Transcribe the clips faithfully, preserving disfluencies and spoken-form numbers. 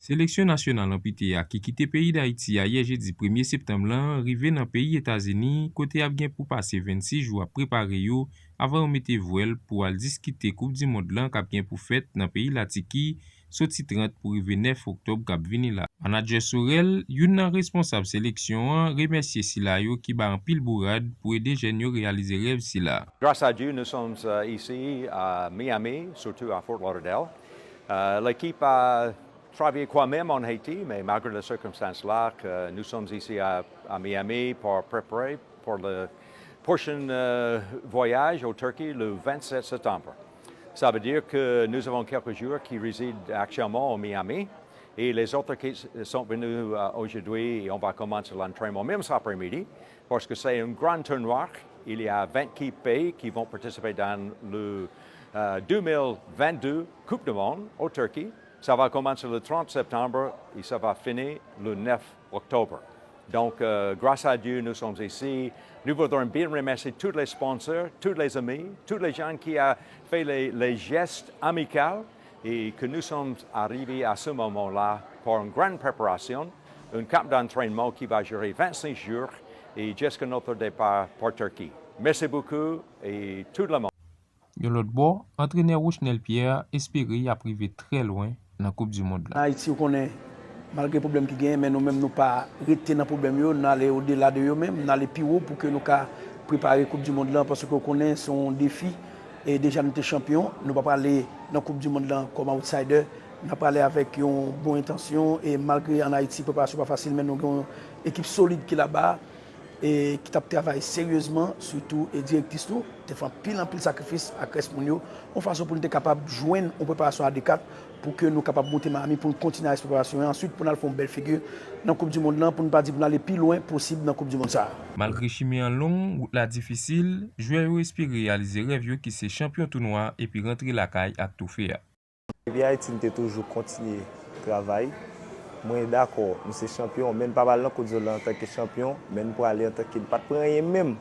Seleksyon nasyonal anpite a ki kite peyi Dayiti ayè jedi premye septanm lan rive nan peyi Etazini kote y ap gen pou pase vennsis jou ap prepare yo avan yo mete vwèl pou al diskite Koup di Mond lan k ap gen pou fèt nan peyi Latiki soti trant pou rive nèf oktòb k ap vini la. Manadjè Sorel, youn nan responsab seleksyon an, remèsye sila yo ki bay anpil bourad pou ede jèn yo reyalize rèv sila. Grâce à Dieu, nous sommes euh, ici à Miami, surtout à Fort Lauderdale. Euh, L'équipe a travaillé quand même en Haïti, mais malgré les circonstances-là, que nous sommes ici à, à Miami pour préparer pour le prochain euh, voyage au Turquie le vingt-sept septembre. Ça veut dire que nous avons quelques joueurs qui résident actuellement au Miami et les autres qui sont venus euh, aujourd'hui et on va commencer l'entraînement même cet après-midi parce que c'est un grand tournoi. Il y a vingt pays qui vont participer dans le euh, deux mille vingt-deux Coupe du Monde au Turquie. Ça va commencer le trente septembre et ça va finir le neuf octobre. Donc, euh, grâce à Dieu, nous sommes ici. Nous voudrions bien remercier tous les sponsors, tous les amis, tous les gens qui ont fait les, les gestes amicaux et que nous sommes arrivés à ce moment-là pour une grande préparation, un camp d'entraînement qui va durer vingt-cinq jours et jusqu'à notre départ pour Turquie. Merci beaucoup et tout le monde. Yon lòt bò, antrenè Rochnel Pierre espere y ap rive trè lwen nan Koup di Mond lan. Ayiti, ou konnen, malgre pwoblèm ki genyen, men nou menm nou pa rete nan pwoblèm yo, n ale odela de yo menm, n ale pi wo pou ke nou ka prepare Koup di Mond lan, paske ou konnen se yon defi. E deja nou te chanpyon, nou pa prale nan Koup di Mond lan kòm outsider, n ap prale avèk yon bon entansyon, e malgre ann Ayiti preparasyon pa fasil, men nou gen yon ekip solid ki laba. E ki t ap travay seryezman, sitou e direktris nou te fè anpil anpil sakrifis ak rès moun yo, yon fason pou n te kapab jwenn yon preparasyon adekat pou ke nou kapab monte Miami pou n kontinye avèk preparasyon an answit pou n al fè yon bèl figi nan Koup di Mond lan, pou n pa di pou n ale pi lwen posib nan Koup di Mond sa a. Malgre chimen an long, wout la difisil, jwè yo espere reyalize rèv yo ki se chanpyon tounwa epi rantre lakay ak twofe a. Depi Ayiti, m te toujou kontinye travay. Mwen dakò, nou se chanpyon, men n pa pral nan Koup di Mond lan antanke chanpyon, men n prale antanke n pa t pran anyen menm.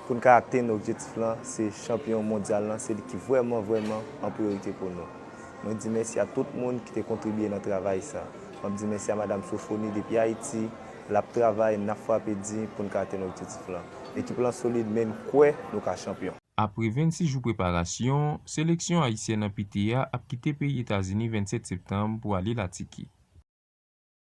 Pou n ka atenn objektif lan, se chanpyon mondyal lan, se li ki vrèman, vrèman an priyorite pou nou. Mwen di mèsi a tout moun ki te kontribye nan travay sa. M ap di mèsi a Madanm Sophonie depi Ayiti, l ap travay, n ap frape di pou n ka atenn objektif lan. Ekip lan solid, men n kwè nou ka chanpyon. Apre vennsis jou preparasyon, seleksyon ayisyèn anpite a ap kite peyi Etazini vennsèt septanm pou ale Latiki.